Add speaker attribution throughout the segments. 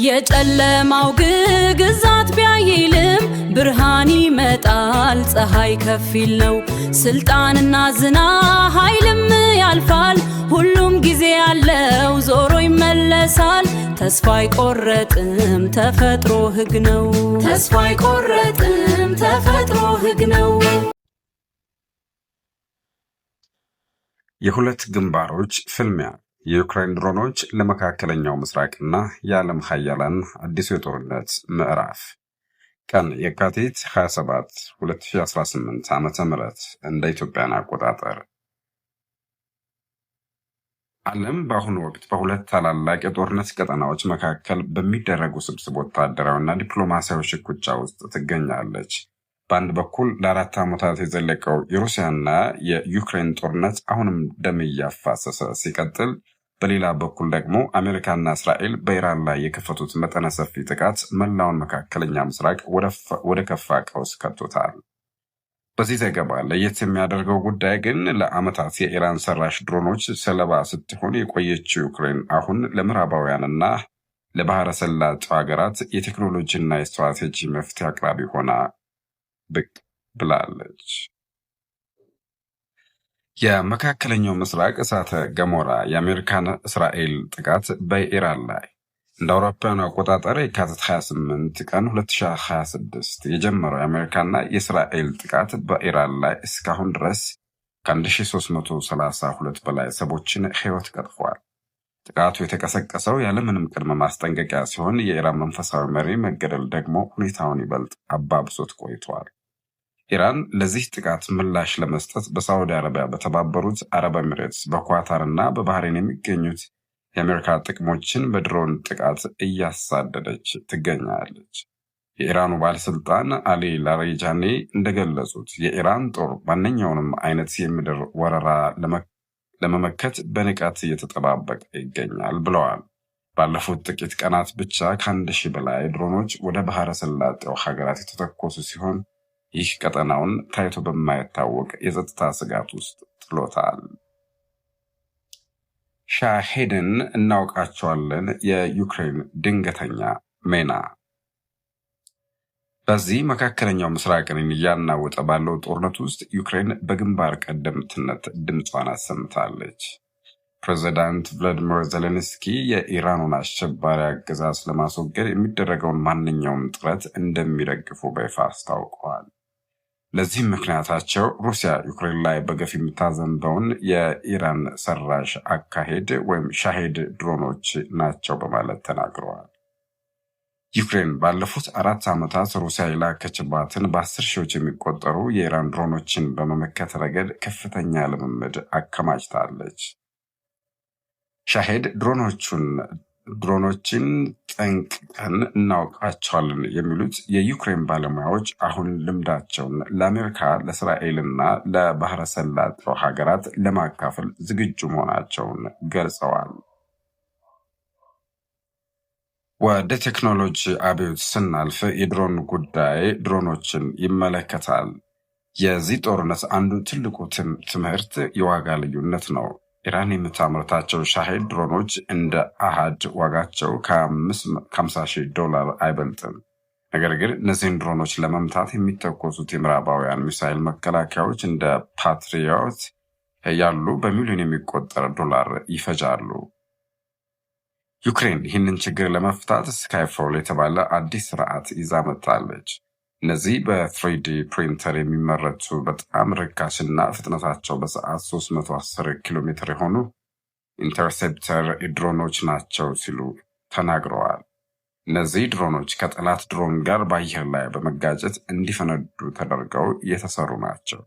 Speaker 1: የጨለማው ግዛት ቢያይልም ብርሃን ይመጣል፣ ፀሐይ ከፊል ነው። ስልጣንና ዝና ኃይልም ያልፋል፣ ሁሉም ጊዜ ያለው ዞሮ ይመለሳል። ተስፋ አይቆረጥም፣ ተፈጥሮ ሕግ ነው። ተስፋ አይቆረጥም፣ ተፈጥሮ ሕግ ነው።
Speaker 2: የሁለት ግንባሮች ፍልሚያ፣ የዩክሬን ድሮኖች ለመካከለኛው ምስራቅና የዓለም ሀያላን አዲሱ የጦርነት ምዕራፍ። ቀን የካቲት 27 2018 ዓ.ም እንደ ኢትዮጵያን አቆጣጠር። ዓለም በአሁኑ ወቅት በሁለት ታላላቅ የጦርነት ቀጠናዎች መካከል በሚደረጉ ስብስብ ወታደራዊና ዲፕሎማሲያዊ ሽኩቻ ውስጥ ትገኛለች። በአንድ በኩል ለ4 ዓመታት የዘለቀው የሩሲያና የዩክሬን ጦርነት አሁንም ደም እያፋሰሰ ሲቀጥል፣ በሌላ በኩል ደግሞ አሜሪካና እስራኤል በኢራን ላይ የከፈቱት መጠነ ሰፊ ጥቃት መላውን መካከለኛ ምስራቅ ወደ ከፋ ቀውስ ከቶታል። በዚህ ዘገባ ለየት የሚያደርገው ጉዳይ ግን ለዓመታት የኢራን ሰራሽ ድሮኖች ሰለባ ስትሆን የቆየችው ዩክሬን አሁን ለምዕራባውያንና ለባህረ ሰላጤው ሀገራት የቴክኖሎጂና የስትራቴጂ መፍትሄ አቅራቢ ሆና ብቅ ብላለች። የመካከለኛው ምስራቅ እሳተ ገሞራ፣ የአሜሪካን እስራኤል ጥቃት በኢራን ላይ። እንደ አውሮፓውያኑ አቆጣጠር የካቲት 28 ቀን 2026 የጀመረው የአሜሪካና የእስራኤል ጥቃት በኢራን ላይ እስካሁን ድረስ ከ1332 በላይ ሰዎችን ሕይወት ቀጥፏል። ጥቃቱ የተቀሰቀሰው ያለምንም ቅድመ ማስጠንቀቂያ ሲሆን፣ የኢራን መንፈሳዊ መሪ መገደል ደግሞ ሁኔታውን ይበልጥ አባብሶት ቆይቷል። ኢራን ለዚህ ጥቃት ምላሽ ለመስጠት በሳዑዲ አረቢያ፣ በተባበሩት አረብ ኤሚሬትስ፣ በኳታር እና በባህሬን የሚገኙት የአሜሪካ ጥቅሞችን በድሮን ጥቃት እያሳደደች ትገኛለች። የኢራኑ ባለስልጣን አሊ ላሪጃኒ እንደገለጹት የኢራን ጦር ማንኛውንም አይነት የምድር ወረራ ለመመከት በንቃት እየተጠባበቀ ይገኛል ብለዋል። ባለፉት ጥቂት ቀናት ብቻ ከ1,000 በላይ ድሮኖች ወደ ባህረ ሰላጤው ሀገራት የተተኮሱ ሲሆን፣ ይህ ቀጠናውን ታይቶ በማይታወቅ የጸጥታ ስጋት ውስጥ ጥሎታል። ሻሄድን እናውቃቸዋለን፣ የዩክሬን ድንገተኛ ሜና። በዚህ መካከለኛው ምስራቅን እያናወጠ ባለው ጦርነት ውስጥ ዩክሬን በግንባር ቀደምትነት ድምጿን አሰምታለች። ፕሬዚዳንት ቭላዲሚር ዜሌንስኪ የኢራኑን አሸባሪ አገዛዝ ለማስወገድ የሚደረገውን ማንኛውም ጥረት እንደሚደግፉ በይፋ አስታውቀዋል። ለዚህም ምክንያታቸው ሩሲያ ዩክሬን ላይ በገፍ የምታዘንበውን የኢራን ሰራሽ አካሄድ ወይም ሻሄድ ድሮኖች ናቸው በማለት ተናግረዋል። ዩክሬን ባለፉት 4 ዓመታት ሩሲያ የላከችባትን በ10 ሺዎች የሚቆጠሩ የኢራን ድሮኖችን በመመከት ረገድ ከፍተኛ ልምምድ አከማችታለች። ሻሄድ ድሮኖችን ጠንቅቀን እናውቃቸዋለን የሚሉት የዩክሬን ባለሙያዎች አሁን ልምዳቸውን ለአሜሪካ፣ ለእስራኤልና ለባህረ ሰላጤው ሀገራት ለማካፈል ዝግጁ መሆናቸውን ገልጸዋል። ወደ ቴክኖሎጂ አብዮት ስናልፍ የድሮን ጉዳይ ድሮኖችን ይመለከታል። የዚህ ጦርነት አንዱ ትልቁ ትምህርት የዋጋ ልዩነት ነው። ኢራን የምታመርታቸው ሻሄድ ድሮኖች እንደ አሃድ ዋጋቸው ከ50 ሺህ ዶላር አይበልጥም። ነገር ግን እነዚህን ድሮኖች ለመምታት የሚተኮሱት የምዕራባውያን ሚሳይል መከላከያዎች እንደ ፓትሪዮት ያሉ በሚሊዮን የሚቆጠር ዶላር ይፈጃሉ። ዩክሬን ይህንን ችግር ለመፍታት ስካይፎል የተባለ አዲስ ስርዓት ይዛ መጥታለች። እነዚህ በ 3D printer የሚመረቱ በጣም ርካሽና ፍጥነታቸው በሰዓት 310 ኪሎ ሜትር የሆኑ interceptor ድሮኖች ናቸው ሲሉ ተናግረዋል። እነዚህ ድሮኖች ከጠላት ድሮን ጋር በአየር ላይ በመጋጨት እንዲፈነዱ ተደርገው የተሰሩ ናቸው።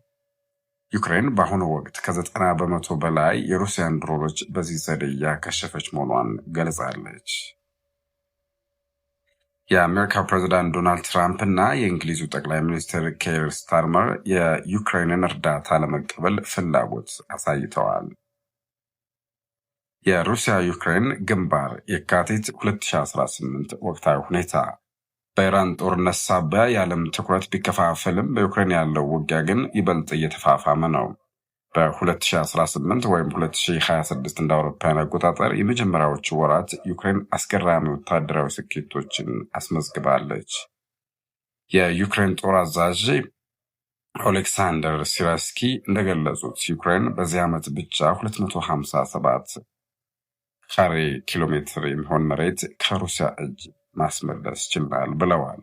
Speaker 2: ዩክሬን በአሁኑ ወቅት ከ90% በላይ የሩሲያን ድሮኖች በዚህ ዘዴ እያከሸፈች መሆኗን ገልጻለች። የአሜሪካ ፕሬዚዳንት ዶናልድ ትራምፕ እና የእንግሊዙ ጠቅላይ ሚኒስትር ኬር ስታርመር የዩክሬንን እርዳታ ለመቀበል ፍላጎት አሳይተዋል። የሩሲያ ዩክሬን ግንባር የካቲት 2018 ወቅታዊ ሁኔታ። በኢራን ጦርነት ሳቢያ የዓለም ትኩረት ቢከፋፈልም በዩክሬን ያለው ውጊያ ግን ይበልጥ እየተፋፋመ ነው። በ2018 ወይም 2026 እንደ አውሮፓውያን አቆጣጠር የመጀመሪያዎቹ ወራት ዩክሬን አስገራሚ ወታደራዊ ስኬቶችን አስመዝግባለች። የዩክሬን ጦር አዛዥ ኦሌክሳንደር ሲረስኪ እንደገለጹት ዩክሬን በዚህ ዓመት ብቻ 257 ካሬ ኪሎ ሜትር የሚሆን መሬት ከሩሲያ እጅ ማስመለስ ችሏል ብለዋል።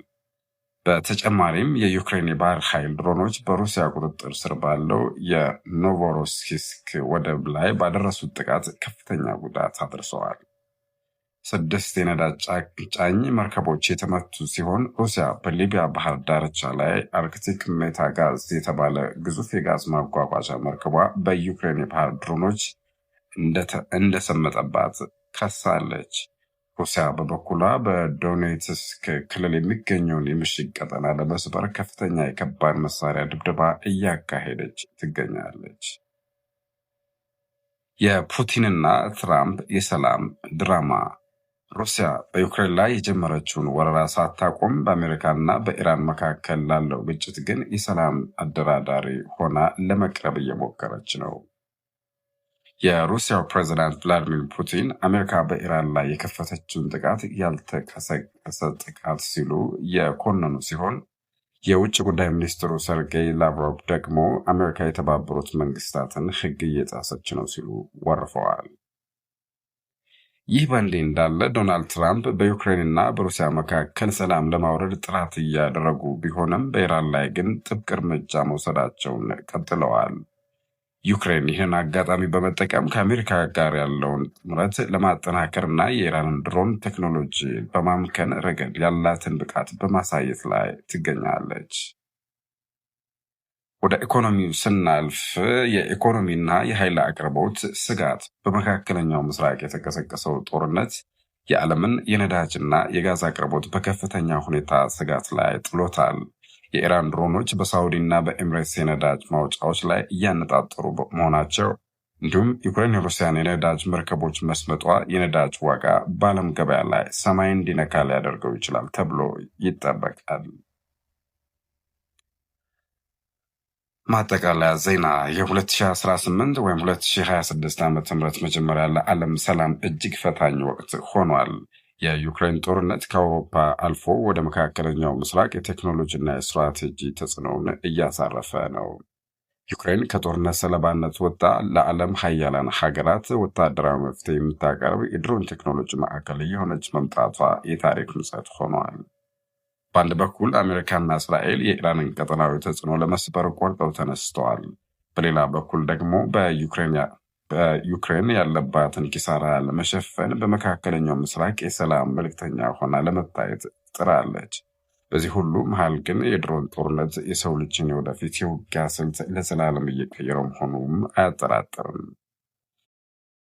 Speaker 2: በተጨማሪም የዩክሬን የባህር ኃይል ድሮኖች በሩሲያ ቁጥጥር ስር ባለው የኖቮሮሲስክ ወደብ ላይ ባደረሱት ጥቃት ከፍተኛ ጉዳት አድርሰዋል። ስድስት የነዳጅ ጫኝ መርከቦች የተመቱ ሲሆን፣ ሩሲያ በሊቢያ ባህር ዳርቻ ላይ አርክቲክ ሜታጋዝ የተባለ ግዙፍ የጋዝ ማጓጓዣ መርከቧ በዩክሬን የባህር ድሮኖች እንደሰመጠባት ከሳለች። ሩሲያ በበኩሏ በዶኔትስክ ክልል የሚገኘውን የምሽግ ቀጠና ለመስበር ከፍተኛ የከባድ መሳሪያ ድብደባ እያካሄደች ትገኛለች። የፑቲንና ትራምፕ የሰላም ድራማ። ሩሲያ በዩክሬን ላይ የጀመረችውን ወረራ ሳታቆም በአሜሪካና በኢራን መካከል ላለው ግጭት ግን የሰላም አደራዳሪ ሆና ለመቅረብ እየሞከረች ነው። የሩሲያው ፕሬዚዳንት ቭላዲሚር ፑቲን አሜሪካ በኢራን ላይ የከፈተችውን ጥቃት ያልተቀሰቀሰ ጥቃት ሲሉ የኮነኑ ሲሆን፣ የውጭ ጉዳይ ሚኒስትሩ ሰርጌይ ላቭሮቭ ደግሞ አሜሪካ የተባበሩት መንግስታትን ሕግ እየጣሰች ነው ሲሉ ወርፈዋል። ይህ በእንዲህ እንዳለ ዶናልድ ትራምፕ በዩክሬንና በሩሲያ መካከል ሰላም ለማውረድ ጥረት እያደረጉ ቢሆንም፣ በኢራን ላይ ግን ጥብቅ እርምጃ መውሰዳቸውን ቀጥለዋል። ዩክሬን ይህን አጋጣሚ በመጠቀም ከአሜሪካ ጋር ያለውን ጥምረት ለማጠናከር እና የኢራንን ድሮን ቴክኖሎጂ በማምከን ረገድ ያላትን ብቃት በማሳየት ላይ ትገኛለች። ወደ ኢኮኖሚው ስናልፍ፣ የኢኮኖሚና የኃይል አቅርቦት ስጋት። በመካከለኛው ምስራቅ የተቀሰቀሰው ጦርነት የዓለምን የነዳጅና የጋዝ አቅርቦት በከፍተኛ ሁኔታ ስጋት ላይ ጥሎታል። የኢራን ድሮኖች በሳውዲ እና በኤምሬትስ የነዳጅ ማውጫዎች ላይ እያነጣጠሩ መሆናቸው፣ እንዲሁም ዩክሬን የሩሲያን የነዳጅ መርከቦች መስመጧ የነዳጅ ዋጋ በዓለም ገበያ ላይ ሰማይ እንዲነካ ሊያደርገው ይችላል ተብሎ ይጠበቃል። ማጠቃለያ ዜና። የ2018 ወይም 2026 ዓ.ም መጀመሪያ ለዓለም ሰላም እጅግ ፈታኝ ወቅት ሆኗል። የዩክሬን ጦርነት ከአውሮፓ አልፎ ወደ መካከለኛው ምስራቅ የቴክኖሎጂና የስትራቴጂ ተጽዕኖውን እያሳረፈ ነው። ዩክሬን ከጦርነት ሰለባነት ወጥታ ለዓለም ሀያላን ሀገራት ወታደራዊ መፍትሄ የምታቀርብ የድሮን ቴክኖሎጂ ማዕከል እየሆነች መምጣቷ የታሪክ ምጸት ሆኗል። በአንድ በኩል አሜሪካና እስራኤል የኢራንን ቀጠናዊ ተጽዕኖ ለመስበር ቆርጠው ተነስተዋል። በሌላ በኩል ደግሞ በዩክሬን ያለባትን ኪሳራ ለመሸፈን በመካከለኛው ምስራቅ የሰላም መልእክተኛ ሆና ለመታየት ጥራለች። በዚህ ሁሉ መሃል ግን የድሮን ጦርነት የሰው ልጅን የወደፊት የውጊያ ስልት ለዘላለም እየቀየረው መሆኑም አያጠራጥርም።